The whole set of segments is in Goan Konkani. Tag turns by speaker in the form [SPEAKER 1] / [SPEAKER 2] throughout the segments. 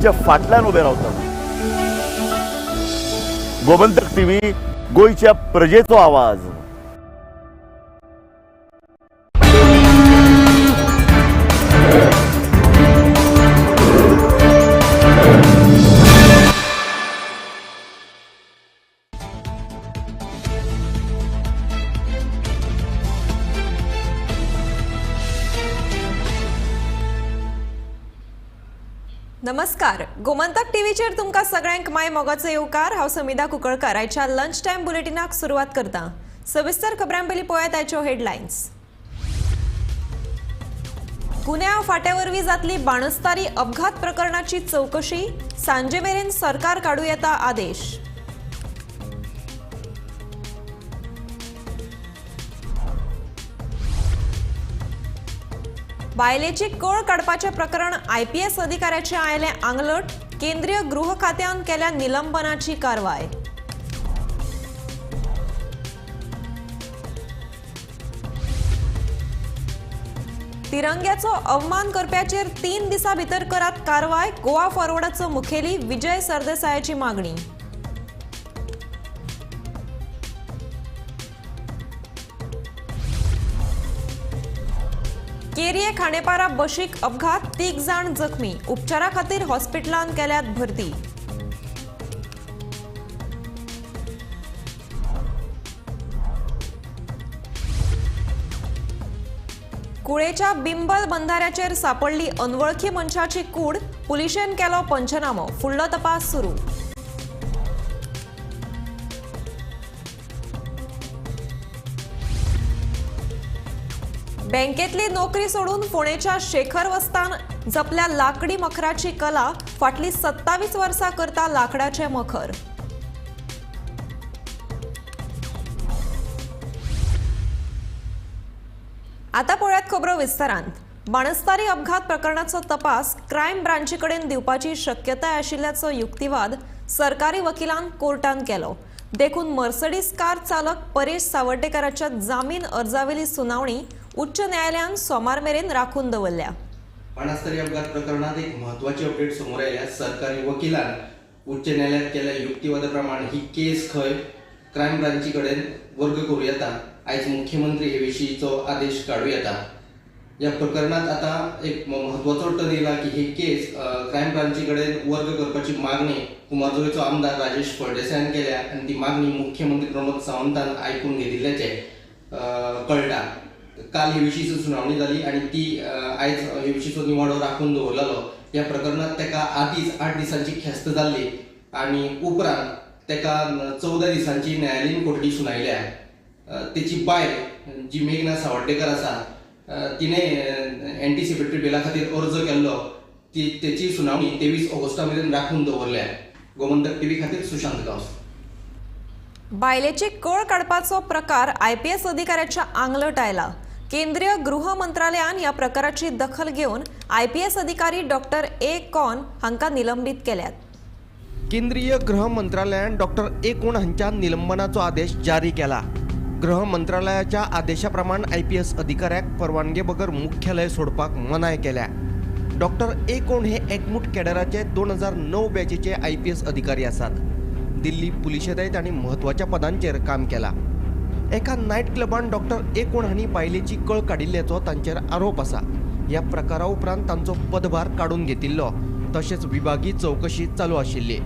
[SPEAKER 1] फाटल्यान उबे रावता। गोमंतक टीव्ही, गोंयच्या प्रजेचो आवाज।
[SPEAKER 2] नमस्कार, गोमंतक टीव्हीचेर तुमकां सगळ्यांक माय मोगाचो येवकार। हांव समिधा कुंकळकार। आयच्या लंच टायम बुलेटिनाक सुरवात करता। सविस्तर खबरां पयलीं पळयात आयच्यो हेडलायन्स। गुन्यांव फांट्या वरवीं जातली बाणस्तारी अपघात प्रकरणाची चवकशी, सांजे मेरेन सरकार काडूं येता आदेश। बायलेची कळ काडपाचें प्रकरण आयपीएस अधिकाऱ्याचें आयलें आंगलट, केंद्रीय गृह खात्यान केल्या निलंबनाची कारवाय। तिरंग्याचो अवमान करप्याचेर 3 दिसां भितर करात कारवाय, गोवा फॉरवर्डाचो मुखेली विजय सरदेसायाची मागणी। केरिये खांडेपारा बशीक अपघात, 3 जाण जखमी, उपचारा खातीर हॉस्पिटलांत केल्यात भरती। कुळेच्या बिंबल बंधाऱ्याचेर सापडली अनवळखी मनशाची कूड, पुलिशेन केलो पंचनामो, फुडलो तपास सुरू। बँकेतली नोकरी सोडून फोंडेच्या शेखर वस्तान जपल्या लाकडी मखराची कला, फाटली 27 वर्सां करता लाकडाचें मखर। आता पळयात खबरो विस्तारांत। बाणस्तारी अपघात प्रकरणाचो तपास क्रायम ब्रांची कडेन दिवपाची शक्यताय आशिल्ल्याचो युक्तिवाद सरकारी वकिलान कोर्टान केलो। देखून मर्सडीज कार चालक परेश सावर्डेकाराच्या जामीन अर्जावेली सुनावणी उच्च न्यायालयान सोमार मेरेन राखून दवरल्या।
[SPEAKER 3] बाणस्तारी अपघात प्रकरणात एक महत्वाची अपडेट समोर आयल्या। सरकारी वकिलान उच्च न्यायालयात केल्या युक्तिवादा प्रमाण ही केस खंय क्रायम ब्रांची कडेन वर्ग करूं येता। आयज मुख्यमंत्री हे विशींचो आदेश काडूं येता। ह्या प्रकरणात आतां एक म्हत्वाचो टर्न येयला की ही केस क्रायम ब्रांची कडेन वर्ग करपाची मागणी कुमारजुवेचो आमदार राजेश फळदेसायान केल्या आनी ती मागणी मुख्यमंत्री प्रमोद सावंतान आयकून घेतिल्ल्याचें कळटा। काल हे विशींची सुनावणी जाली आनी ती आयज हे विशींचो निवाडो राखून दवरलेलो। ह्या प्रकरणात ताका आदींच 8 दिसांची ख्यास्त जाल्ली आनी उपरांत ताका 14 दिसांची न्यायालयीन कोठडी सुनायल्या। तेची बायल जी मेघना सावर्डेकर आसा तिणें एंटिसिपेटरी बेला खातीर अर्ज केल्लो, ती तेची सुनावणी 23 ऑगस्टा मेरेन राखून दवरल्या। गोमंतक टीव्ही खातीर सुशांत गांवस।
[SPEAKER 2] बायलेची कळ काडपाचो प्रकार आयपीएस अधिकाऱ्याच्या आंगलट आयला। केंद्रीय गृह मंत्रालयान ह्या प्रकाराची दखल घेवन आयपीएस अधिकारी डॉक्टर ए कॉन हांकां निलंबीत केल्यात।
[SPEAKER 3] केंद्रीय गृह मंत्रालयान डॉक्टर ए कोण हांच्या निलंबनाचो आदेश जारी केला। गृह मंत्रालयाच्या आदेशा प्रमाण आयपीएस अधिकाऱ्याक परवानगे बगर मुख्यालय सोडपाक मनाय केल्या। डॉक्टर ए कोण हे एकमूट कॅडराचे 2009 बॅचीचे आयपीएस अधिकारी आसात। दिल्ली पुलिशेंतय तांणी म्हत्वाच्या पदांचेर काम केला। एका नायट क्लबान डॉक्टर ए कोण हांणी बायलेची कळ काडिल्ल्याचो तांचेर आरोप आसा। ह्या प्रकारा उपरांत तांचो पदभार काडून घेतिल्लो, तशेंच विभागीय चवकशी चालू आशिल्ली।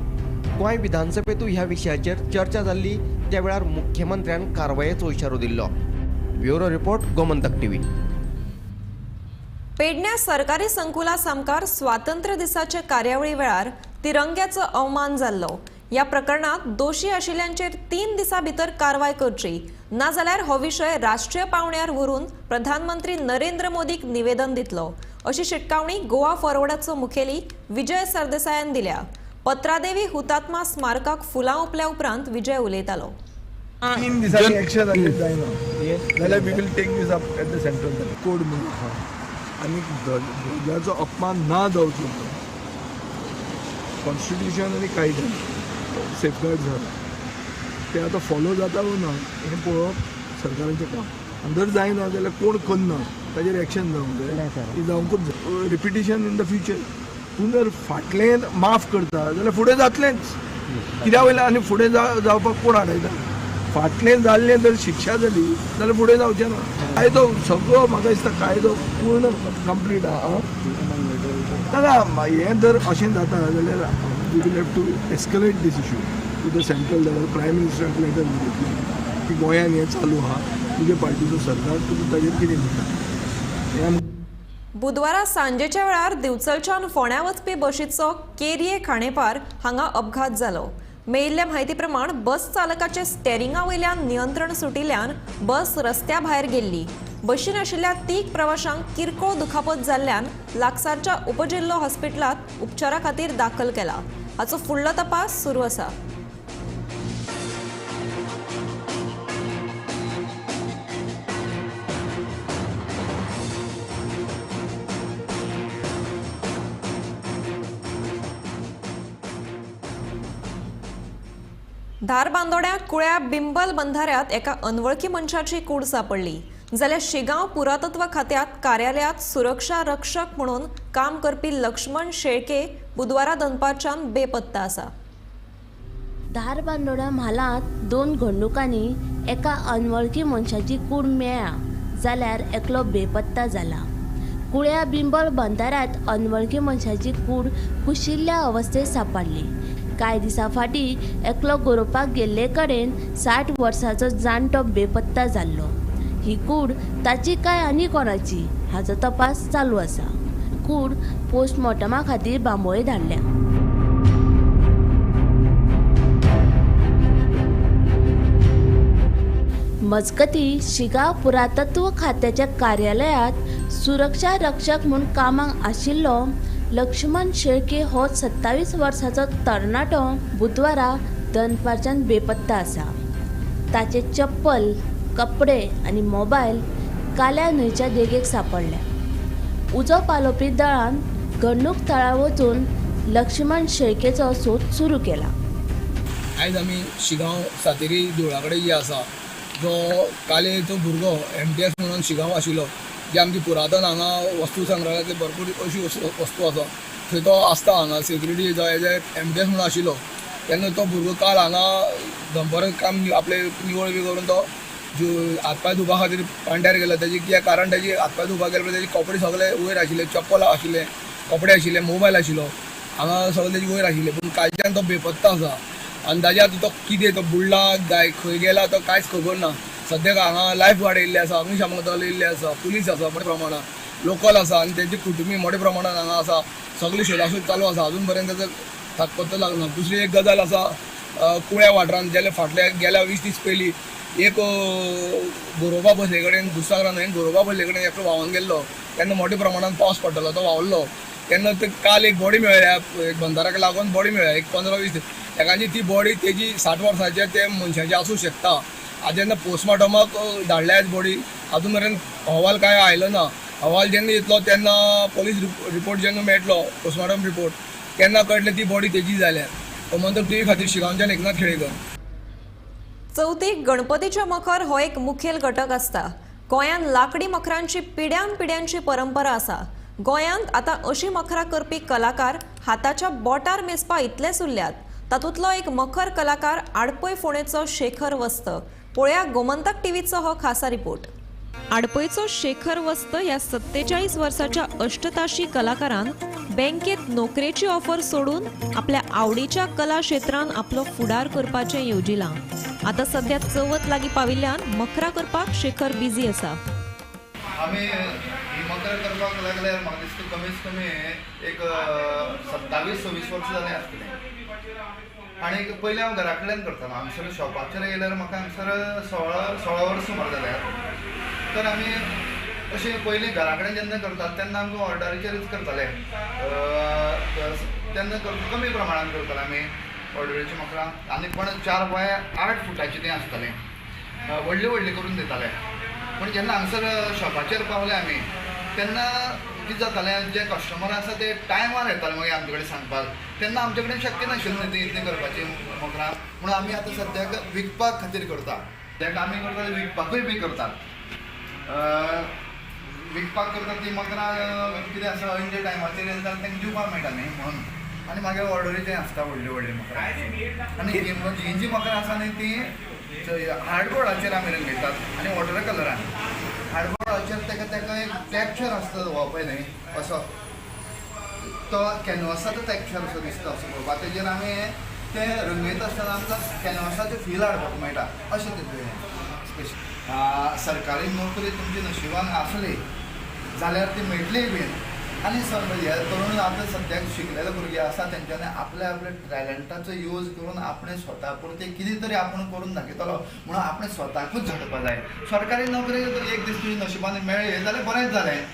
[SPEAKER 3] गोंय विधानसभेंतूय ह्या विशयाचेर चर्चा जाल्ली, त्या वेळार मुख्यमंत्र्यान कारवायेचो इशारो दिल्लो। Bureau report, Gomantak TV.
[SPEAKER 2] पेडण्या सरकारी संकुला सामकार स्वातंत्र्य दिसाचे कार्यावळी वेळार तिरंग्याचो अवमान जाल्लो। ह्या प्रकरणात दोशी आशिल्ल्यांचेर 3 दिसां भितर कारवाय करची, नाजाल्यार हो विशय राष्ट्रीय पावंड्यार व्हरून प्रधानमंत्री नरेंद्र मोदीक निवेदन दितलो, अशी शिटकावणी गोवा फॉरवर्डाचो मुखेली विजय सरदेसायान दिल्या। पत्रादेवी हुतात्मा स्मारकाक फुलां ओंपल्या उपरांत विजय उलयतालो।
[SPEAKER 4] 3 दिसांनी एक्शन जायना जाल्यार we will take this up at the central code म्हणून आसा आनी ध्वजाचो अपमान ना जावचो म्हणून कॉन्स्टिट्युशन आनी कायद्यान सेफगार्ड जाला, ते आतां फॉलो जाता वो ना हें पळोवप सरकाराचें काम। आनी जर जायना जाल्यार कोण करना ताजेर एक्शन जावंक जाय, ती जावंकूच जाय। Repetition in the future. तूं जर फाटलें माफ करता जाल्यार फुडें जातलेंच. कित्या वयल्यान आनी फुडें जावपाक कोण आडयता? फाटलें जाल्लें जर शिक्षा जाली जाल्यार फुडें जावचें ना. कायदो सगळो म्हाका दिसता कायदो पूर्ण कंप्लीट आहा. ना हें जर अशें जाता जाल्यार we will have to escalate this issue to the central level. Prime मिनिस्टराक letter बरयतली की गोंयान हें चालू आहा, तुजे पार्टीचो सरकार तुका ताजेर कितें म्हणटा.
[SPEAKER 2] बुधवारा सांजेच्या वेळार दिवचलच्यान फोंड्या वचपी बशीचो केरये खाणेपार हांगा अपघात जालो. मेळिल्ले म्हायती प्रमाण बस चालकाचे स्टेरिंगा वयल्यान नियंत्रण सुटिल्ल्यान बस रस्त्या भायर गेल्ली. बशीन आशिल्ल्या 3 प्रवाशांक किरकोळ दुखापत जाल्ल्यान लागसारच्या उपजिल्लो हॉस्पिटलांत उपचारा खातीर दाखल केला. हाचो फुडलो तपास सुरू आसा. धारबांदोड्या कुळ्या बिंबल बंधाऱ्यात एका अनवळखी मनशाची कूड सापडली. जाल्यार शिगांव पुरातत्व खात्यात कार्यालयात सुरक्षा रक्षक म्हणून काम करपी लक्ष्मण शेळके बुधवारा दनपारच्यान बेपत्ता आसा.
[SPEAKER 5] धारबांदोड्या म्हालांत 2 घडणुकांनी एका अनवळखी मनशाची कूड मेळ्ळ्या जाल्यार एकलो बेपत्ता जाला. कुळ्या बिंबल बंधाऱ्यात अनवळखी मनशाची कूड कुशिल्ल्या अवस्थेत सापडली. कांय दिसां फाटीं एकलो गोरोवपाक गेल्ले कडेन 60 वर्सांचो जाणटो बेपत्ता जाल्लो. ही कूड ताची काय आनी कोणाची हाचो तपास चालू आसा. कूड पोस्टमॉर्टमा खातीर बांबोळे धाडल्या. मजगती शिगांव पुरातत्व खात्याच्या कार्यालयात सुरक्षा रक्षक म्हूण कामाक आशिल्लो लक्ष्मण शेळके हो 27 वर्सांचो तरणाटो बुधवारा दनपारच्यान बेपत्ता आसा. ताचे चप्पल, कपडे आनी मोबायल काल्या न्हंयच्या देगेक सापडल्या. उजो पालोवपी दळान घडणूक थळार वचून लक्ष्मण शेळकेचो सोद सुरू केला.
[SPEAKER 6] आयज आमी शिगांव सातेरी देवळा कडेन जे आसा जो कालेचो भुरगो MTS म्हणून शिगांव आशिल्लो, जे आमची पुरातन हांगा वस्तू संग्रहालयांतले भरपूर अशी वस्तू आसा थंय तो आसता. हांगा सेक्युरिटी जो एज ए MTS म्हणून आशिल्लो तेन्ना तो भुरगो काल हांगा दनपार काम आपले निवळ बी करून तो हातपांय धुवपा खातीर पांड्यार गेलो. ताजी कित्याक कारण ताजी हातपांय धुवपाक गेले ताजे कपडे सगळे वयर आशिल्ले, चप्पल आशिल्ले, कपडे आशिल्ले, मोबायल आशिल्लो, हांगा सगळे ताजे वयर आशिल्ले. पूण कालच्यान तो बेपत्ता आसा आनी ताजे आतां तो कितें तो बुडला गाय खंय गेला तो कांयच खबर ना. सद्याक हांगा लायफ गार्ड येयल्ले आसा, अग्निशामक दल येयल्ले आसा, पुलीस आसा मोठ्या प्रमाणात, लोकल आसा आनी तेंचे कुटुंबी मोठ्या प्रमाणात हांगा आसा. सगळी सोदासोद चालू आसा, अजून पर्यंत ताचो थाकपत्तो लागना. दुसरी एक गजाल आसा, कुळ्या वाठारांत गेल्या फाटल्या गेल्या 20 दीस पयलीं एक गोरोबा बसले कडेन दुसागरा न्हंयेन गोरोबा बसले कडेन एकटो व्हांवन गेल्लो. तेन्ना मोठ्या प्रमाणात पावस पडटलो, तो व्हांवल्लो. तेन्ना ते काल एक बॉडी मेळ्ळ्या, एक बंदाराक लागून बॉडी मेळ्ळ्या एक 15-20 दीस. तेकांची ती बॉडी तेजी 60 वर्सांच्या ते मनशाची आसूं शकता. आतां जेन्ना पोस्टमार्टमाक धाडल्या बॉडी, अजून मेरेन अहवाल कांय आयलो ना. अहवाल जेन्ना येतलो तेन्ना पोलीस रिपोर्ट जेन्ना मेळटलो, पोस्टमार्टम रिपोर्ट, तेन्ना कळटलें ती बॉडी तेजी जाल्यार. गोमंतक टीव्ही खातीर शिगांवच्यान एकनाथ खेडेकर.
[SPEAKER 2] चवथीक गणपतीचें मखर हो एक मुखेल घटक आसता. गोंयांत लाकडी मखरांची पिड्यान पिड्यांची परंपरा आसा. गोंयांत आतां अशी मखरां करपी कलाकार हाताच्या बोटार मेजपा इतलेच उरल्यात. तातूंतलो एक मखर कलाकार आडपय फोंडेचो शेखर वस्त. पळोवया गोमंतक टीव्हीचो हो खासा रिपोर्ट. आडपयचो शेखर वस्त ह्या 47 वर्साच्या अष्टताशी कलाकारान बँकेत नोकरेची ऑफर सोडून आपल्या आवडीच्या कला क्षेत्रान आपलो फुडार करपाचें येवजिलां. आतां सद्या चवथ लागीं पाविल्ल्यान मखरां करपाक शेखर बिजी आसा.
[SPEAKER 7] आमी ही मखरां करपाक लागल्यार म्हाका दिसता कमीत कमी एक 27-26 वर्सां जालीं आसतलीं. आनी पयलीं हांव घरा कडेन करतालो, हांगसर शॉपाचेर येयल्यार म्हाका हांगसर 16 वर्सां सुमार जाल्यात. तर आमी अशें पयलीं घरा कडेन जेन्ना करतात तेन्ना आमकां ऑर्डरीचेरूच करताले, तेन्ना कमी प्रमाणान करताले आमी ऑर्डरीची मखरां. आनी पण 4 बाय 8 फुटाचीं तीं आसतालीं, व्हडली व्हडली करून दिताले. पूण जेन्ना हांगसर शॉपाचेर पावले आमी तेन्ना कितें जातालें, जे कस्टमर आसा ते टायमार येताले मागीर आमचे कडेन सांगपाक, तेन्ना आमचे कडेन शक्य नाशिल्लें न्ही ती इतली करपाची मखरां. म्हणून आमी आतां सद्याक विकपाक खातीर करता, सद्याक आमी करता ते विकपाकूय बी करतात. विकपाक करता ती मकरां कितें आसा अंयच्या टायमाचेर येता जाल्यार तांकां दिवपाक मेळटा न्ही म्हणून. आनी मागीर ऑर्डरीचें आसता व्हडली व्हडली मकरां. आनी ही जी मकरां आसा न्ही ती हार्डबोर्डाचेर आमी रंगयतात आनी वॉटर कलरान. हार्डबोर्डाचेर ताका ताका एक टॅक्चर आसता हो पळय न्ही असो तो कॅनवासाचो टॅक्चर असो दिसता असो पळोवपाक, तेजेर आमी ते रंगयता आसतना आमकां कॅनवासाचें फील हाडपाक मेळटा अशें तेजें हें स्पेशल. सरकारी नोकरी तुमच्या नशिबान आसली जाल्यार ती मेळटलीय बीन. आनी हे तरुण आतां सद्याक शिकलेले भुरगे आसा तेंच्यांनी आपल्या आपल्या टॅलंटाचो यूज करून आपणें स्वता पुरतें कितें तरी आपूण करून दाखयतलो म्हणून आपणें स्वताकूच झटपा जाय. सरकारी नोकरी एक दीस तुज्या नशिबान मेळ्ळी जाल्यार बरेंच जालें,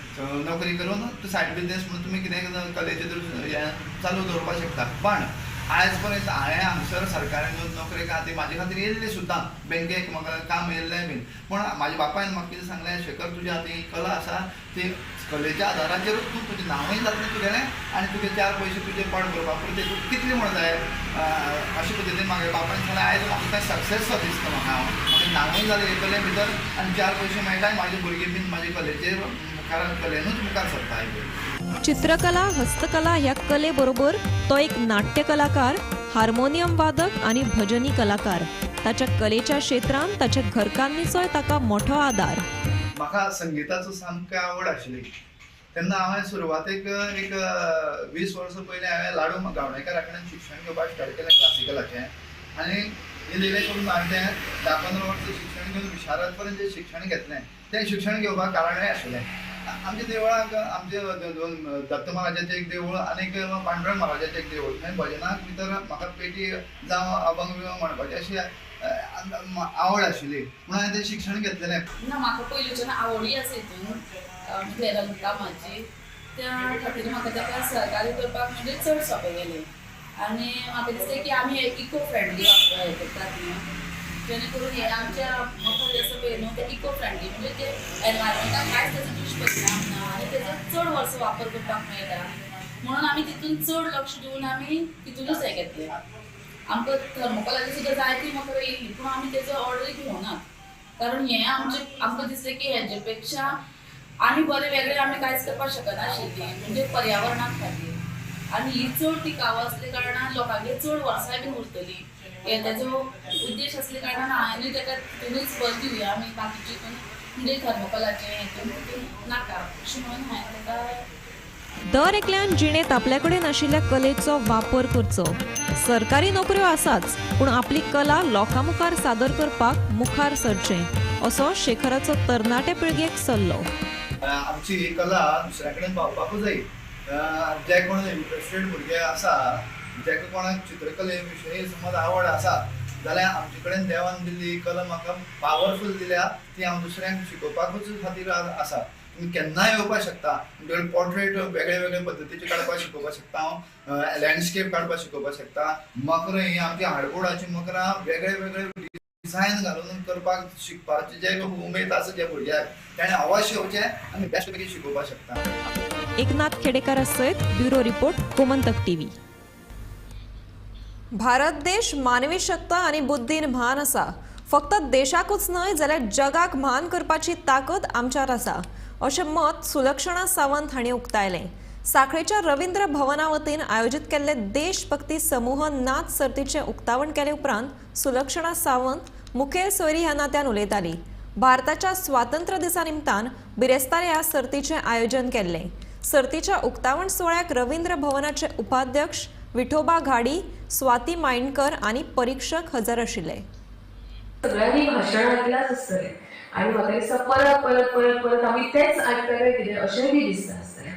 [SPEAKER 7] नोकरी करून सायड बिजनेस म्हणून तुमी कितें कलेचें हें चालू दवरपाक शकता. पण आयज पर्यंत हांवें हांगसर सरकारी नोकरे खातीर म्हाजे खातीर येयल्ली सुद्दां बँकेक म्हाका काम येयल्लें बीन, पूण म्हाज्या बापायन म्हाका कितें सांगलें, शेखर तुज्या हातीन ही कला आसा ती कलेच्या आदाराचेरूच तूं तुजें नांवूय जातलें तुगेलें आनी तुगे 4 पयशे तुजे पोट भरपा पुरते तुका कितले म्हूण जाय अशे पद्दतीन म्हागे बापायन सांगलें. आयज म्हाका तें सक्सेस सो दिसता म्हाका, हांव म्हाका नांवूय जालें हे कले भितर आनी 4 पयशे मेळटा, म्हाजे भुरगीं बीन म्हाजे कलेचेर मुखार कलेनूच मुखार सरता आयज.
[SPEAKER 2] चित्रकला, हस्तकला ह्या कले बरोबर तो एक नाट्य कलाकार, हार्मोनियम वादक आनी भजनी कलाकार. ताच्या कलेच्या क्षेत्रांत ताच्या घरकान्नीचोय ताका मोठो आदार.
[SPEAKER 7] म्हाका संगीताचो सामकी आवड आशिल्ली तेन्ना हांवें सुरवातेक एक 20 वर्सां पयलीं हांवें लाडू गावणेकारा कडेन शिक्षण घेवपाक स्टार्ट केलें क्लासिकलाचें. आनी इल्लें इल्लें करून हांवें तें 10-15 वर्सां शिक्षण घेवन विशारद पर्यंत जें शिक्षण घेतलें तें शिक्षण घेवपाक कारणय आशिल्लें. आमच्या देवळाक आमचे दोन दत्त महाराजाचें एक देवूळ आनी एक पांडुरंग महाराजाचें एक देवूळ, थंय भजनाक भितर म्हाका पेटी जावं अभंग बिभंग म्हणपाची अशी आवड आशिल्ली म्हणून हांवें तें शिक्षण घेतलेलें.
[SPEAKER 8] ना म्हाका पयलींच्यान आवडूय आसा हितून म्हणजे रंगकामाची, त्या खातीर म्हाका ताका सहकार्य करपाक म्हणजे चड सोंपें गेलें. आनी म्हाका दिसता की आमी इको फ्रेंडली हें करतात न्हू, जेणे करून हे आमच्या मकर जे आसा पळय न्हू ते इको फ्रेंडली म्हणजे ते एनवायरमेंटाक कांयच तेजो दुश्परिणाम ना आनी तेजो चड वर्सां वापर करपाक मेळटा म्हणून आमी तितून चड लक्ष दिवन आमी तितूनच हें घेतलें. आमकां थर्मोकोलाची सुद्दां जायती मकरां येयल्ली पूण आमी तेजो ऑर्डर घेवना, कारण हें आमचें आमकां दिसलें की हेजे पेक्षा आनी बरें वेगळें आमी कांयच करपाक शकनाशिल्लीं म्हणजे पर्यावरणा खातीर. आनी ही चड टिकाव आसल्या कारणान लोकांगेर चड वर्सांय बीन उरतली हे तेजो उद्देश आसल्या कारणान हांवें ताका तितूनच भर दिवया आमी बाकीचे हितून म्हणजे थर्मोकोलाचें हितून तितून नाका अशें म्हणून हांवें ताका.
[SPEAKER 2] दर एकल्यान जिणेंत आपल्या कडेन आशिल्ल्या कलेचो वापर करचो. सरकारी नोकऱ्यो आसाच पूण आपली कला लोकां मुखार सादर करपाक मुखार सरचें असो शेखराचो तरणाटे पिळगेक सल्लो.
[SPEAKER 7] आमची ही कला दुसऱ्या कडेन पावपाकूच जाय. जे कोण इंट्रस्टेड भुरगे आसा, जेका कोणाक चित्रकले विशयी समज आवड आसा जाल्यार आमचे कडेन देवान दिल्ली कला म्हाका पावरफूल दिल्या ती हांव दुसऱ्यांक शिकोवपाकूच खातीर आसा. तुमी केन्नाय येवपाक शकता, तुमचे पोर्ट्रेट वेगळे वेगळे पद्दतीचे काडपाक शिकोवपाक शकता हांव, लँडस्केप काडपाक शिकोवपाक शकता. मकरां ही आमची हार्डबोर्डाची मकरां वेगळे वेगळे डिझायन घालून करपाक शिकपाची जे उमेद आसा ज्या भुरग्याक ताणें अवश्य येवचें आनी बेस्ट पैकी शिकोवपाक शकता.
[SPEAKER 2] एकनाथ खेडेकारा सयत bureau report, Gomantak TV. Bharat देश मानवी शक्त आनी बुद्धीन म्हान आसा. फक्त देशाकूच न्हय जाल्यार जगाक म्हान करपाची ताकद आमच्यार आसा अशें मत सुलक्षणा सावंत हांणी उक्तायलें. साखळेच्या रवींद्र भवना वतीन आयोजीत केल्ले देशभक्ती समूह नाच सर्तीचें उक्तावण केले उपरांत सुलक्षणा सावंत मुखेल सोयरी ह्या नात्यान उलयताली. भारताच्या स्वातंत्र्य दिसा निमतान बिरेस्तार ह्या सर्तीचें आयोजन केल्लें. सर्तीच्या उक्तावण सुवाळ्याक रवींद्र भवनाचे उपाध्यक्ष विठोबा घाडी, स्वाती मायणकर आनी परीक्षक हजर आशिल्ले.
[SPEAKER 9] सगळ्यांनी भाशण ऐकलाच आसतलें आनी म्हाका दिसता परत परत परत परत आमी तेच आयकतले कितें अशेंय बी दिसता आसतलें.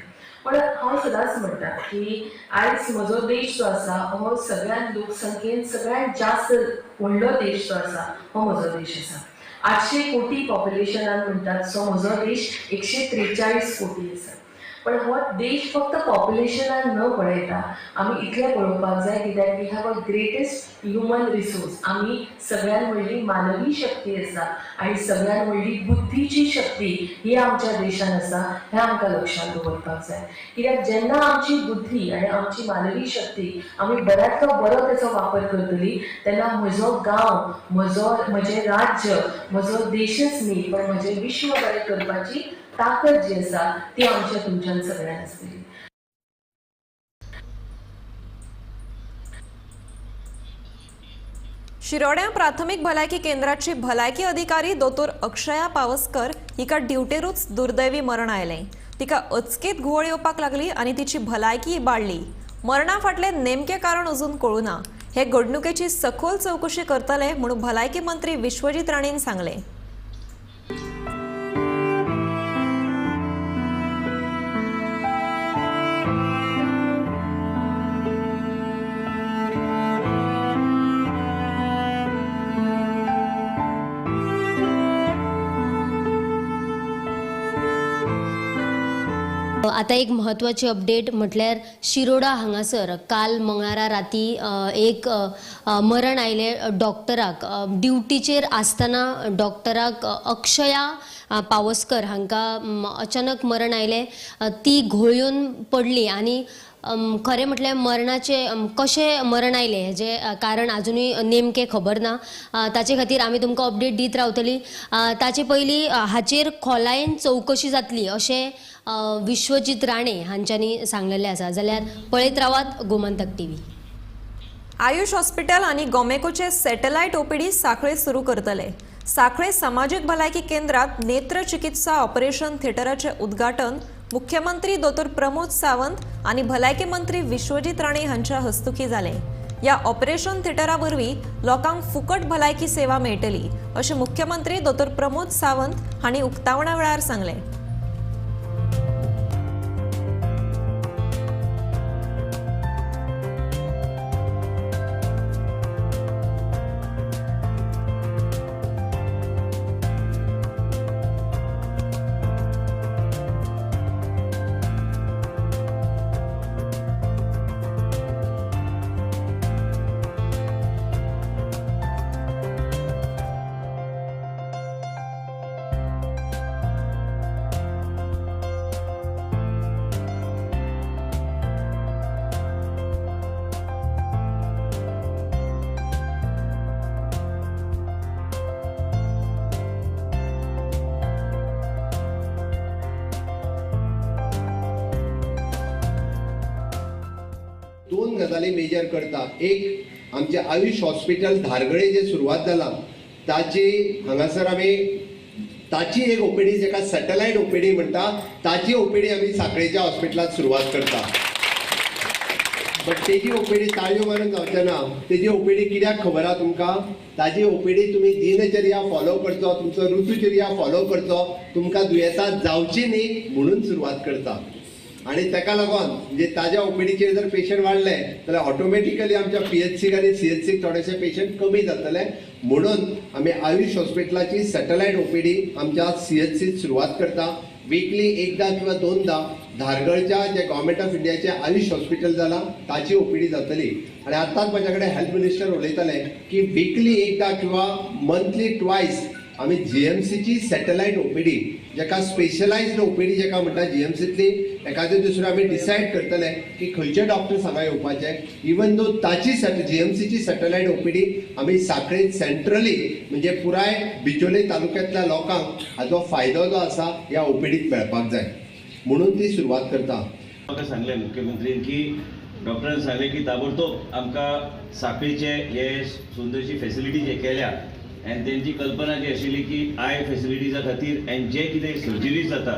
[SPEAKER 9] पण हांव सदांच म्हणटा की आयज म्हजो देश जो आसा हो सगळ्यांत लोकसंख्येन सगळ्यांत जास्त व्हडलो देश जो आसा हो म्हजो देश आसा. 800 कोटी पॉप्युलेशनान म्हणटात सो म्हजो देश 143 कोटी आसा. पण हो देश फक्त पॉप्युलेशनान न पळयता आमी इतलें पळोवपाक जाय कित्याक we have a greatest human resource. आमी सगळ्यात व्हडली मानवी शक्ती आसा आनी सगळ्यात व्हडली बुद्धीची शक्ती ही आमच्या देशान आसा हें आमकां लक्षांत दवरपाक जाय. कित्याक जेन्ना आमची बुद्धी आनी आमची मानवी शक्ती आमी बऱ्यांतलो बरो तेचो वापर करतली तेन्ना म्हजो गांव, म्हजें राज्य, म्हजो देशच न्ही पण म्हजें विश्व बरें करपाची ताकद जी आसा ती आमच्या तुमच्यान सगळ्यान आसतली.
[SPEAKER 2] शिरोड्या प्राथमिक भलायकी केंद्राची भलायकी अधिकारी दोतोर अक्षया पावसकर हिका ड्युटेरूच दुर्दैवी मरण आयलें. तिका अचकीत घुंवळ येवपाक लागली आनी तिची भलायकी इबाडली. मरणा फाटलें नेमकें कारण अजून कळूं ना. हे घडणुकेची सखोल चवकशी करतले म्हणून भलायकी मंत्री विश्वजीत राणेन सांगलें.
[SPEAKER 10] आता एक महत्वाची अपडेट म्हटल्यार शिरोडा हांगासर काल मंगळारा राती एक मरण आयलें डॉक्टराक. ड्युटीचेर आसतना डॉक्टराक अक्षया पावसकर हांकां अचानक मरण आयलें. ती घोळयेवन पडली आनी खरें म्हटल्यार मरणाचें कशें मरण आयलें हेजें कारण आजुनूय नेमकें खबर ना. ताचे खातीर आमी तुमकां अपडेट दीत रावतली. ताचे पयलीं हाचेर खोलायेन चवकशी जातली अशें विश्वजीत राणे हांच्यांनी सांगलेलें आसा. जाल्यार पळयत रावात गोमंतक टीव्ही.
[SPEAKER 2] आयुष हॉस्पिटल आनी गोमेकोचे सॅटेलायट ओपीडी सांखळे सुरू करतले. सांखळे समाजीक भलायकी केंद्रात नेत्र चिकित्सा ऑपरेशन थिएटराचें उद्घाटन मुख्यमंत्री दोतोर प्रमोद सावंत आनी भलायकी मंत्री विश्वजीत राणे हांच्या हस्तुकीं जालें. ह्या ऑपरेशन थिएटरा वरवीं लोकांक फुकट भलायकी सेवा मेळटली अशें मुख्यमंत्री दोतोर प्रमोद सावंत हांणी उक्तावणा वेळार सांगलें.
[SPEAKER 11] दोन गजाली मेजर करता. एक आमचे आयुष हॉस्पिटल धारगळे जे सुरवात जाला ताची हांगासर आमी ताची एक ओपीडी जेका सॅटेलायट ओपीडी म्हणटा ताची ओपीडी आमी सांखळेच्या हॉस्पिटलांत सुरवात करता. बट तेजी ओपीडी ताळयो मारून जावचें ना. तेजी ओपीडी कित्याक खबर आहा तुमकां? ताजी ओपीडी तुमी दिनचर्या फॉलो करचो, तुमचो ऋतुचर्या फॉलो करचो, तुमकां दुयेंसां जावचीं न्ही म्हणून सुरवात करता. आनी ताका लागून म्हणजे ताज्या ओपीडीचेर जर पेशंट वाडले जाल्यार ऑटोमॅटिकली आमच्या पीएचसीक आनी सीएचसीक थोडेशे पेशंट कमी जातले. म्हणून आमी आयुष हॉस्पिटलाची सॅटेलायट ओपीडी आमच्या सीएचसीत सुरवात करता. विकली एकदा किंवा दोनदा धारगळच्या जे गव्हर्मेंट ऑफ इंडियाचे आयुष हॉस्पिटल जाला ताची ओपीडी जातली. आनी आतांच म्हज्या कडेन हेल्थ मिनिस्टर उलयताले की विकली एकदा किंवा मंथली ट्वायस आमी जीएमसीची सॅटेलायट ओपीडी जेका स्पेशलायज्ड ओपीडी जेका म्हणटा जीएमसींतली एखाद्या दुसरो आमी डिसायड करतले की खंयचे डॉक्टर्स हांगा येवपाचे. इवन दो ताची जीएमसीची सॅटेलायट ओपीडी आमी सांखळे सेंट्रली म्हणजे पुराय बिचोले तालुक्यांतल्या लोकांक हाजो फायदो जो आसा ह्या ओपीडीत मेळपाक जाय म्हणून ती सुरवात करता.
[SPEAKER 12] म्हाका सांगलें मुख्यमंत्रीन की डॉक्टरान सांगलें की ताबडतोब आमकां सांखळीचे हे सुंदरशी फेसिलिटी जे केल्या आनी तेंची कल्पना जी आशिल्ली की I फेसिलिटीजा खातीर आनी जे कितें सर्जरीज जाता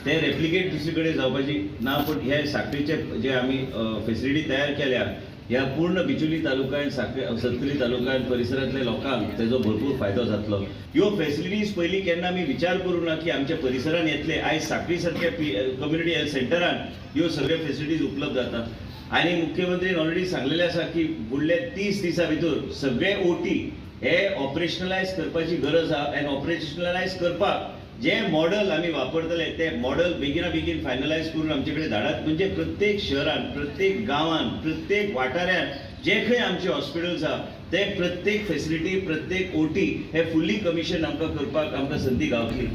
[SPEAKER 12] ते रेप्लिकेट दुसरे कडेन जावपाची ना, पूण हे सांखळीचे जे आमी फेसिलिटी तयार केल्या ह्या पूर्ण बिचोली तालुक्यान सांखळे सत्तरी तालुक्यान परिसरांतल्या लोकांक तेजो भरपूर फायदो जातलो. ह्यो फेसिलिटीज पयलीं केन्ना आमी विचार करूं ना की आमच्या परिसरान येतले. आयज सांखळी सारक्या कम्युनिटी हेल्थ सेंटरान ह्यो सगळ्यो फेसिलिटीज उपलब्ध जाता. आनी मुख्यमंत्रीन ऑलरेडी सांगलेलें आसा की फुडल्या 30 दिसां भितर सगळे ओटी हे ऑपरेशनलायज करपाची गरज आहा. आनी ऑपरेशनलायज करपाक जे मॉडल आमी वापरतले ते मॉडल बेगिना बेगीन फायनलायज करून आमचे कडेन धाडात. म्हणजे प्रत्येक शहरान, प्रत्येक गांवान, प्रत्येक वाठारान जे खंय आमचे हॉस्पिटल्स आहा ते प्रत्येक फेसिलिटी, प्रत्येक ओटी हे फुल्ली कमिशन आमकां करपाक आमकां संदी गावतली.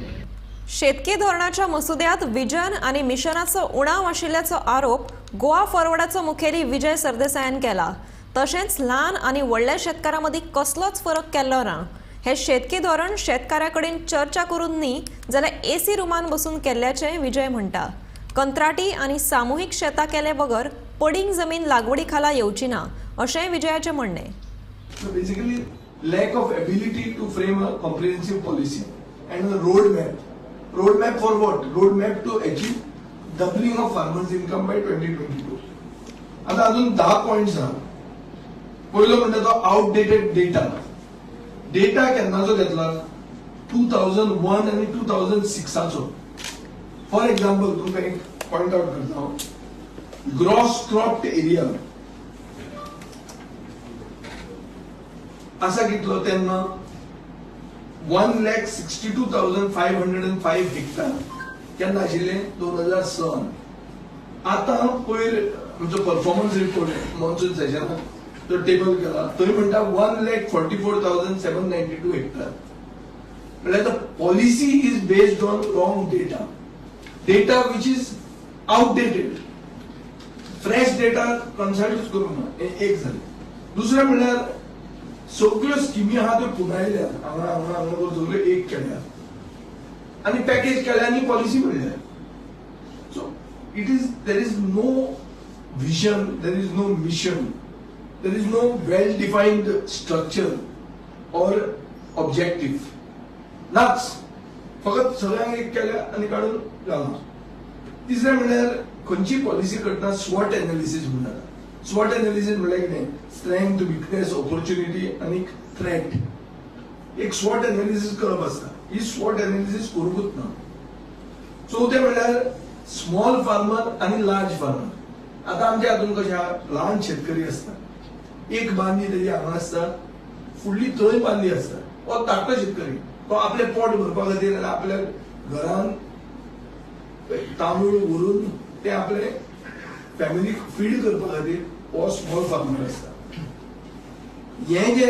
[SPEAKER 2] शेतकी धोरणाच्या मसुद्यात विजन आनी मिशनाचो उणाव आशिल्ल्याचो आरोप गोवा फॉरवर्डाचो मुखेली विजय सरदेसायान केला. तशेंच ल्हान आनी व्हडल्या शेतकारां मदीं कसलोच फरक केल्लो ना. हे शेतकी धोरण शेतकाऱ्यां कडेन चर्चा करून न्ही जाल्यार एसी रुमान बसून केल्ल्याचें विजय म्हणटा. कंत्राटी आनी सामुहीक शेतां केले बगर पडींग जमीन लागवडी खाला येवची ना अशेंय विजयाचें म्हणणें.
[SPEAKER 4] So basically, lack of ability to frame a comprehensive policy and a roadmap. Roadmap for what? Roadmap to achieve doubling of farmers' income by 2022. आता अजून 10 पॉइंट्स आहा. पयलो म्हणटा तो आउटडेटेड डेटा. डेटा केन्नाचो घेतला? 2001 आनी 2006चो. फॉर एक्झाम्पल तुमकां एक पॉइंट आउट करता हांव. ग्रॉस क्रॉप्ड एरिया आसा कितलो तेन्ना 1,62,505 हेक्टर केन्ना आशिल्ले 2006. आतां पयर आमचो परफॉर्मन्स रिपोर्ट मॉन्सून सेशनाक तो टेबल केला थंय म्हणटा 1,44,792 हेक्टर. म्हणल्यार the policy is based on wrong data, data which is outdated. Fresh data कन्सल्टूच करूंक ना. हें एक जालें. दुसरें म्हणल्यार सगळ्यो स्किमी आहा त्यो पुनायल्या हांगा हांगा हांगा सगळ्यो एक केल्या आनी पॅकेज केल्या आनी पॉलिसी म्हणल्या. So it is there is no vision, there is no mission, there is no well defined structure or objective. नाच फकत सगळ्यांक एक केल्या आनी काडून घाला. तिसरें म्हणल्यार खंयची पॉलिसी करतना स्वॉट एनालिसीस म्हणटा. स्वॉट एनालिसीस म्हणल्यार कितें? स्ट्रेंथ, विकनेस, ऑपॉर्च्युनिटी आनी थ्रेट. एक स्वॉट एनालिसीस करप आसता. ही स्वॉट एनालिसीस करूंकूच ना. चवथें म्हणल्यार स्मॉल फार्मर आनी लार्ज फार्मर. आतां आमच्या हातून कशें आहा, ल्हान शेतकरी आसता, एक बांदी तेजी हांगा आसता, फुडली थंय बांदी आसता. हो धाकटो शेतकरी तो आपलें पोट भरपा खातीर आपल्या घरान तांदूळ व्हरून ते आपले फॅमिलीक फीड करपा खातीर हो स्मॉल फार्मर आसता. हें जे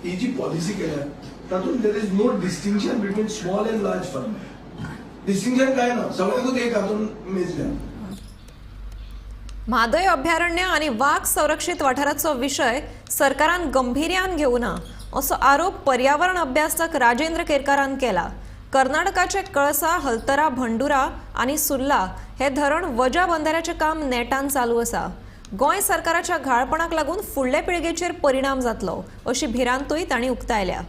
[SPEAKER 4] ही जी पॉलिसी केल्या तातूंत there is no distinction between small and large farmer. Distinction काय ना, सगळ्यांकूच एक हातून मेजल्या.
[SPEAKER 2] म्हादय अभयारण्य आनी वाग संरक्षीत वाठाराचो विशय सरकारान गंभीर्यान घेवना असो आरोप पर्यावरण अभ्यासक राजेंद्र केरकारान केला. कर्नाटकाचे कळसा, हलतरा, भंडुरा आनी सुर्ला हे धरण वजा बंधाऱ्याचें काम नेटान चालू आसा. गोंय सरकाराच्या घाळपणाक लागून फुडले पिळगेचेर परिणाम जातलो अशी भिरांतूय तांणी उक्तायल्या.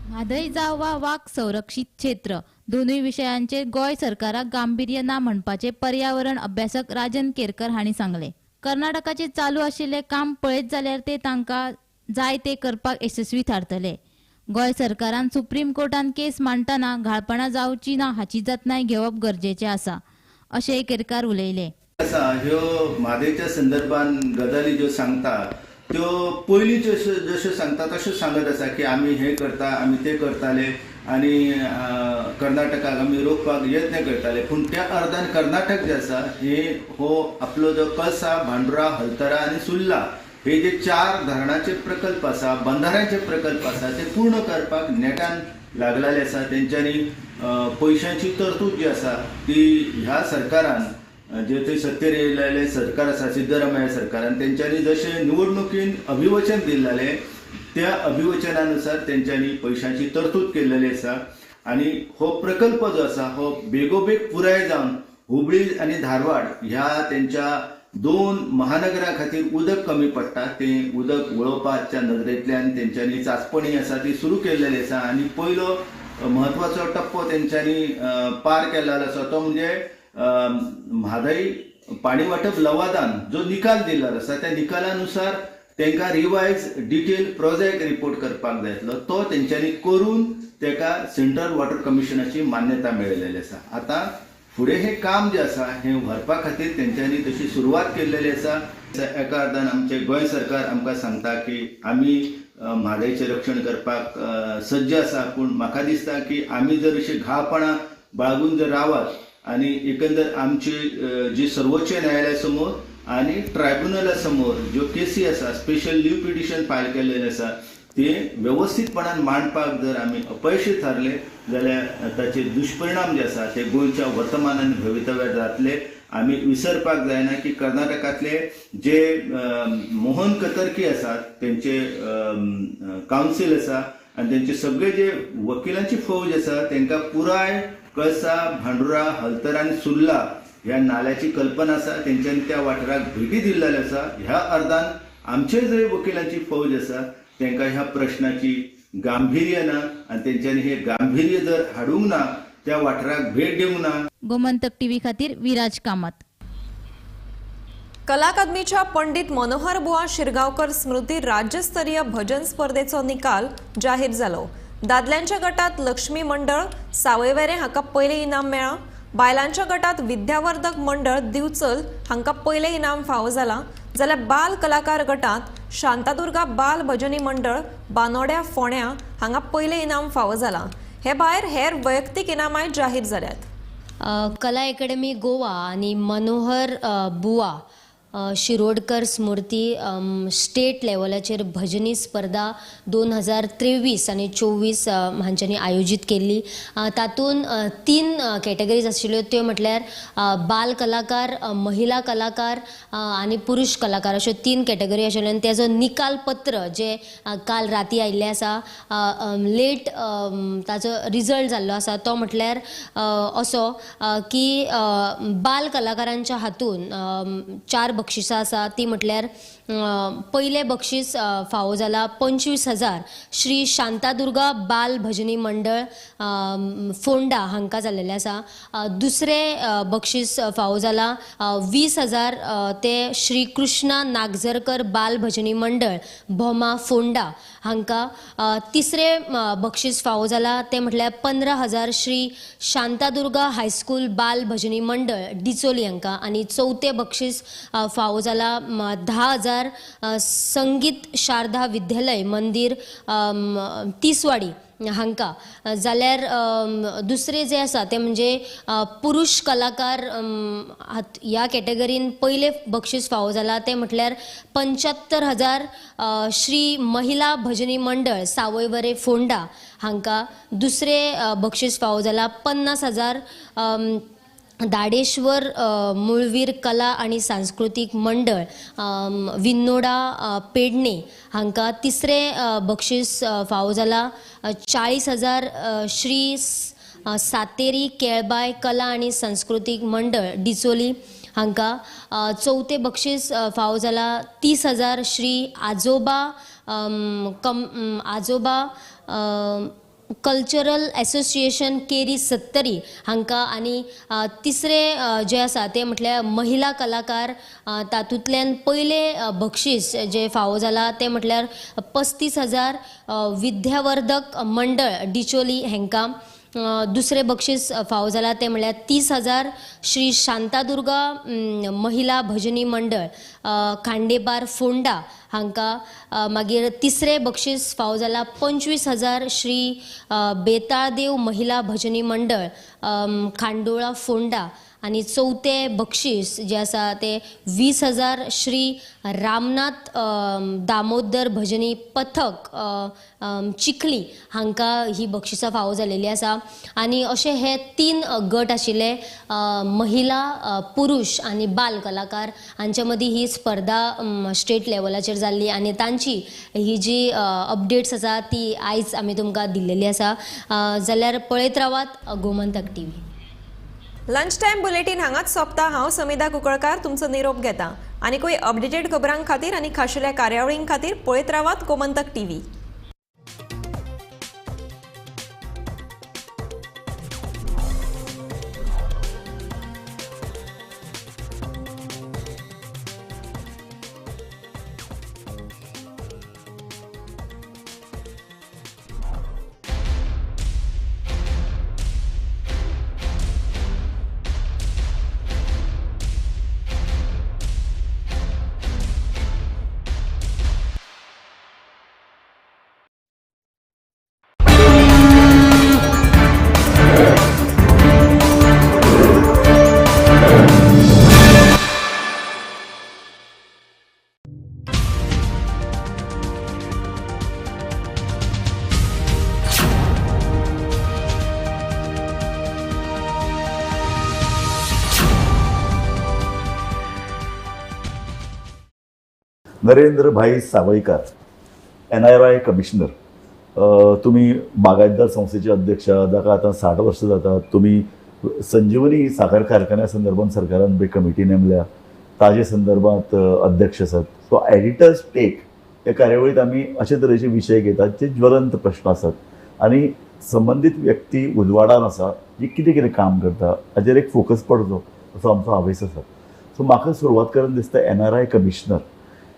[SPEAKER 13] म्हादय जावं वा वाग संरक्षीत क्षेत्र दोनूय विशयांचेर गोंय सरकाराक गांभीर्य ना म्हणपाचें पर्यावरण अभ्यासक राजन केरकर हांणी सांगलें. कर्नाटकाचें चालू आशिल्लें काम पळयत जाल्यार ते तांकां जाय ते करपाक येसस्वी थारतले. गोंय सरकारान सुप्रीम कोर्टान केस मांडटना घाळपणां जावची ना हाची जतनाय घेवप गरजेचें आसा अशें केरकार उलयले.
[SPEAKER 14] आसा ह्यो म्हादयच्या संदर्भान गजाली ज्यो सांगता त्यो पयलीं जश्यो सांगता तश्यो सांगत आसा की आमी हें करता, आमी तें करताले आनी कर्नाटकाक आमी रोखपाक यत्न करताले. पूण त्या अर्दान कर्नाटक जे आसा हे हो आपलो जो कळसा, भांडुरा, हलतरा आनी सुर्ला हे जे 4 धरणाचे प्रकल्प आसा, बंधाऱ्यांचे प्रकल्प आसा ते पूर्ण करपाक नेटान लागलेले आसा. तेंच्यांनी पयशांची तरतूद जी आसा ती ह्या सरकारान जे थंय सत्तेर येयलेले सरकार आसा सिद्धरामय्या सरकारान तेंच्यांनी जशें निवडणुकीन अभिवचन दिल्लें त्या अभिवचनानुसार तेंच्यांनी पयशांची तरतूद केल्लेली आसा आनी हो प्रकल्प जो आसा हो बेगोबेग पुराय जावन हुबळी आनी धारवाड ह्या तेंच्या 2 महानगरां खातीर उदक कमी पडटा तें उदक वळोवपाच्या नदरेंतल्यान तेंच्यांनी चांचपणी आसा ती सुरू केल्लेली आसा आनी पयलो म्हत्वाचो टप्पो तेंच्यांनी पार केल्लो आसा तो म्हणजे म्हादय पाणी वाटप लवादान जो निकाल दिल्लो आसा त्या निकालानुसार तांकां रिवायज डिटेल प्रोजेक्ट रिपोर्ट करपाक जाय आसलो तो तेंच्यांनी करून ताका सेंट्रल वॉटर कमिशनाची मान्यता मेळिल्ली आसा. आतां फुडें हें काम जें आसा हें व्हरपा खातीर तेंच्यांनी तशी सुरवात केल्लेली आसा. एका अर्दान आमचें गोंय सरकार आमकां सांगता की आमी म्हादयचें रक्षण करपाक सज्ज आसा, पूण म्हाका दिसता की आमी जर अशी घाळपणां बाळगून जर रावत आनी एकंदर आमची जी सर्वोच्च न्यायालया समोर आनी ट्रायब्युनला समोर ज्यो केसी आसा स्पेशल लीव पिटिशन फायल केल्लेलें आसा ते वेवस्थीतपणान मांडपाक जर आमी अपयशी थारले जाल्यार ताचे दुश्परिणाम जे आसा ते गोंयच्या वर्तमान आनी भवितव्यात जातले. आमी विसरपाक जायना की कर्नाटकांतले जे मोहन कतर्की आसात तेंचे कावन्सील आसा आनी तेंचे सगळे जे वकिलांची फौज आसा तांकां पुराय कळसा, भांडुरा, हलतर आनी सुर्ला ह्या नाल्याची कल्पना आसा. तेंच्यांनी त्या वाठाराक भेटी दिल्लेली आसा. ह्या अर्दान आमचे जे वकिलांची फौज आसा तांकां ह्या प्रश्नाची गांभीर्य ना आनी तेंच्यांनी हे गांभीर्य जर हाडूंक ना, त्या वाठाराक भेट दिवंक ना.
[SPEAKER 13] गोमंतक टीव्ही खातीर विराज कामत.
[SPEAKER 2] कला अकादमीच्या पंडित मनोहर बुवा शिरगांवकर स्मृती राज्यस्तरीय भजन स्पर्धेचो निकाल जाहीर जालो. दादल्यांच्या गटात लक्ष्मी मंडळ सावयवेरें हांकां पयलें इनाम मेळ्ळां. बायलांच्या गटात विद्यावर्धक मंडळ दिवचल हांकां पयलें इनाम फावो जालां. जाल्यार बाल कलाकार गटात शांतादुर्गा बाल भजनी मंडळ बानोड्या फोण्या हांगा पयलें इनाम फावो जालां. हे भायर हेर वैयक्तीक इनामांय जाहीर जाल्यात.
[SPEAKER 10] कला अकॅडमी गोवा आनी मनोहर बुवा शिरोडकर स्मृती स्टेट लेवलाचेर भजनी स्पर्धा 2023 आनी 24 हांच्यांनी आयोजीत केल्ली. तातूंत 3 कॅटेगरीज आशिल्ल्यो, त्यो म्हटल्यार बाल कलाकार, महिला कलाकार आनी पुरुष कलाकार अश्यो 3 कॅटेगरी आशिल्ल्यो. आनी तेजो निकाल पत्र जे काल राती आयिल्लें आसा, लेट ताचो रिजल्ट जाल्लो आसा, तो म्हटल्यार असो की बाल कलाकारांच्या हातून 4 बक्षिसां आसा. ती म्हटल्यार पयलें बक्षीस फावो जाला 25,000 श्री शांतादुर्गा बाल भजनी मंडळ फोंडा हांकां जाल्लेलें आसा. दुसरें बक्षीस फावो जाला 20,000 ते श्री कृष्णा नागझरकर बाल भजनी मंडळ भोमा फोंडा हांकां. तिसरें बक्षीस फावो जाला तें म्हटल्यार 15,000 श्री शांतादुर्गा हायस्कूल बाल भजनी मंडळ डिचोली हांकां. आनी चवथें बक्षीस फावो जाला 10,000 संगीत शारदा विद्यालय मंदीर तिसवाडी हांकां. जाल्यार दुसरें जें आसा तें म्हणजे पुरुष कलाकार ह्या कॅटेगरीन पयलें बक्षीस फावो जाला तें म्हटल्यार 75,000 श्री महिला भजनी मंडळ सावयवरे फोंडा हांकां. दुसरें बक्षीस फावो जाला 50,000 दाडेश्वर मुळवीर कला आनी सांस्कृतीक मंडळ विन्नोडा पेडणे हांकां. तिसरें बक्षीस फावो जाला 40,000 श्री सातेरी केळबाय कला आनी सांस्कृतीक मंडळ डिचोली हांकां. चवथें बक्षीस फावो जाला 30,000 श्री आजोबा आजोबा कल्चरल एसोसिएशन केरी सत्तरी हांकां. आनी तिसरें जें आसा तें म्हटल्यार महिला कलाकार तातूंतल्यान पयलें बक्षीस जें फावो जाला तें म्हटल्यार 35,000 विद्यावर्धक मंडळ डिचोली हांकां. दुसरें बक्षीस फावो जाला तें म्हळ्यार 30,000 श्री शांतादुर्गा महिला भजनी मंडळ खांडेपार फोंडा हांकां. मागीर तिसरें बक्षीस फावो जाला 25,000 श्री बेताळदेव महिला भजनी मंडळ खांडोळा फोंडा. आनी चवथें बक्षीस जें आसा तें 20,000 श्री रामनाथ दामोदर भजनी पथक चिखली हांकां ही बक्षिसां फावो जालेली आसा. आनी अशे हे 3 गट आशिल्ले, महिला, पुरुष आनी बाल कलाकार हांचे मदीं ही स्पर्धा स्टेट लेवलाचेर जाल्ली आनी तांची ही जी अपडेट्स आसा ती आयज आमी तुमकां दिल्लेली आसा. जाल्यार पळयत रावात Gomantak TV.
[SPEAKER 2] Lunch time bulletin हांगाच सोंपता. हांव समिधा कुकळकार तुमचो निरोप घेता. आनी अपडेटेड खबरां खातीर आनी खाशेल्या कार्यावळीं खातीर पळयत रावात गोमंतक टीव्ही.
[SPEAKER 1] नरेंद्र भाई सावईकर, NRI commissioner, तुमी बागायतदार संस्थेचे अध्यक्ष जाका आतां 60 वर्सां जातात. तुमी संजीवनी साखर कारखान्या संदर्भात सरकारान पळय कमिटी नेमल्या ताजे संदर्भात अध्यक्ष आसात. सो एडिटर्स टेक ह्या कार्यावळींत आमी अशे तरेचे विशय घेतात जे ज्वलंत प्रश्न आसात आनी संबंदीत व्यक्ती उजवाडान आसा जी कितें कितें काम करता हाजेर एक फोकस पडचो असो आमचो हावेस आसा. सो म्हाका सुरवात करून दिसता NRI commissioner.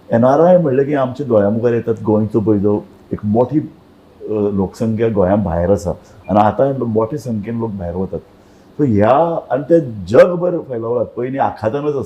[SPEAKER 1] NRI म्हणलें की आमच्या दोळ्या मुखार येतात गोंयचो पळय जो एक मोठी लोकसंख्या गोंया भायर आसा आनी आतां मोठे संख्येन लोक भायर वतात. सो ह्या आनी ते जगभर फैलावलात, पयलीं आखातानच आसता.